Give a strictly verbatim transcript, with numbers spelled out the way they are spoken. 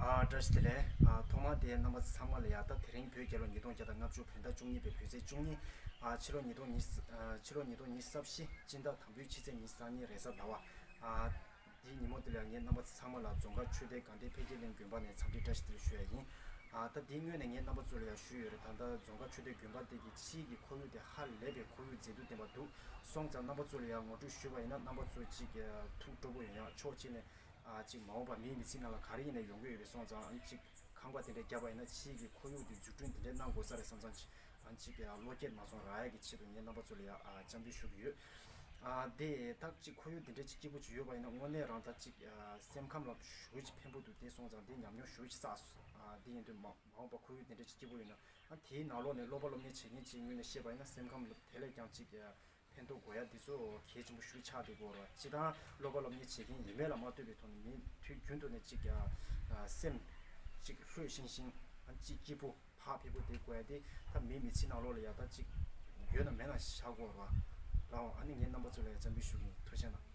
ཨ་བཀྲ་ཤིས་བདེ་ལེགས། ཨ་ཐོག་མར་དེ་རྣམ་པ་ཚང་མ་ལ་ཡ། ད་དེ་རིང་བོད་རྒྱལ་ལོ་ཉིས་སྟོང་བརྒྱ་དང་ལྔ་བཅུ་བོད་ཟླ་བཅུ་གཉིས་པའི་བོད་ཚེས་བཅུ་གཉིས། ཨ་ཕྱི་ལོ་ཉིས་སྟོང་ཉི་ཨ་ཕྱི་ལོ་ཉིས་སྟོང་ཉི་ཤུ་རྩ་བཞི་སྤྱི་ཟླ་དང་པོའི་ཕྱི་ཚེས་ཉི་ཤུ་རྩ་གཉིས་རེས་གཟའ་ཟླ་བ། ཨ་དེའི་ཉིན་མོ་དེ་ལ་ཡ་ངས་རྣམ་པ་ཚང་མ་ལ་རྫོང་དཀར་ཆོས་སྡེ་དགའ་ལྡན་འཕེལ་རྒྱས་གླིང་དགོན་པ་ནས་འཚམས་འདྲི་བཀྲ་ཤིས་བདེ་ལེགས་ཞུ་ཡ་ཡིན། ཨ་ད་དེའི་སྔོན་ནས་ངས་རྣམ་པ་ཚོ་ལ་ཡ་ཞུས་ཡོད་རེད། ད་ལྟ་རྫོང་དཀར་ཆོས་སྡེ་དགོན་པ་དེ་གི་ཕྱིའི་གི་ཁོར་ཡུག་དེ་ཧ་ལས་པའི་ཁོར་ཡུག་མཛེས་སྡུག་ལྡན་པ་འདུག་སོང་ཙང་རྣམ་པ་ཚོ་ལ་ཡ་ངོ་སྤྲོད་ཞུས་པ་ཡིན་ན། རྣམ་པ་ཚོ་ཅིག་ཨ་ཐུགས་སྤྲོ་པོ་ཡོང་ཡ། ཕྱོགས་གཅིག་ནས་ཨ་ཅིག་མ་འོངས་པ་མིའི་མི་ཚེའི་ནང་ལ་ག་རེ་ཡིན་ནའི་ཡོང་གི་ཡོད་རེད། སོང་ཙང་ཨ་ཅིག་ཁང་པ་དེ་འདྲ་བརྒྱབ་པ་ཡིན་ན་ཕྱིའི་གི་ཁོར་ཡུག་དེ་འཛུགས་སྐྲུན་དེ་འདྲ་གནང་དགོས་ས་རེད་བསམ་ཙང་། ཨ་ཅིག་ཨ་བློ་སྐྱེད་མ་སོང་རག་ཡ་གི་ཆེད་དུ་ངས་རྣམ་པ་ཚོ་ལ་ཡ་ཨ་བཅར་འདྲི་ཞུ་གི་ཡོད། ཨ་དེ་ད་ཅིག་ཁོར་ཡུག་དེ་འདྲ་ཅིག་སྐྱིད་པོ་ཅིག་ཡོད་པ་ཡིན་ན་དངོས་གནས་རང་ད་ཅིག་ཨ་སེམས་ཁམས་ལ་ཞེ་པོ་ཅིག་ཕན་པོ་འདུག་དེ་སོང་ཙང་དེ་ཉམས་མྱོང་ཞེ་པོ་ཅིག་བསགས་སོང་། ཨ་དེ་ཡིན་དུས་མ་མ་འོངས་པ་ཁོར་ཡུག་དེ་འདྲ་ཅིག་སྐྱིད་པོ་ཡོད་ན། ཨ་དེའི་ནང་ལོགས་ནས་སློབ་པ་སློབ་གཉེར་བྱེད་མཁན་ཅིག་ངོས་ནས་བཤད་པ་ཡིན་ན། སེམས་ཁམས་ལ་དེ་ལས་ཀྱང་ཅིག་ཨ་ཕན་ཐོགས་དགོས་ཡ་དེ་ཚོ་གལ་ཆེན་པོ་ཞེ་པོ་ཆགས་བསྡད་ཀྱི་ཡོད་རེད། སྤྱིར་བཏང་སློབ་པ་སློབ་གཉེར་བྱེད་མཁན་ཡིན་མིན་ལ་མ་ལྟོས་པའི་ཐོག་ནས་མི་དུས་རྒྱུན་དུ་ནས་ཅིག་ཨ་སེམས་ཅིག་ལྷོད་ཤིང་ཤིང་། ཨ་ཅིག་སྐྱིད་པོ་བག་ཕེབས་པོ་དེ་དགོས་ཡ་དེ་ད་མིའི་མི་ཚེའི་ནང་ལོགས་ལ་ཡ་ད་ཅིག་ཡོད་ན་མེད་ན་བཞག་དགོས་རེད་པ། ལའོ། ཨ་ནི་ངས་རྣམ་པ་ཚོ་ལ་ཡ་བཅར་འདྲི་ཞུ་གི་ཡིན། ཐུགས་རྗེ་གནང་།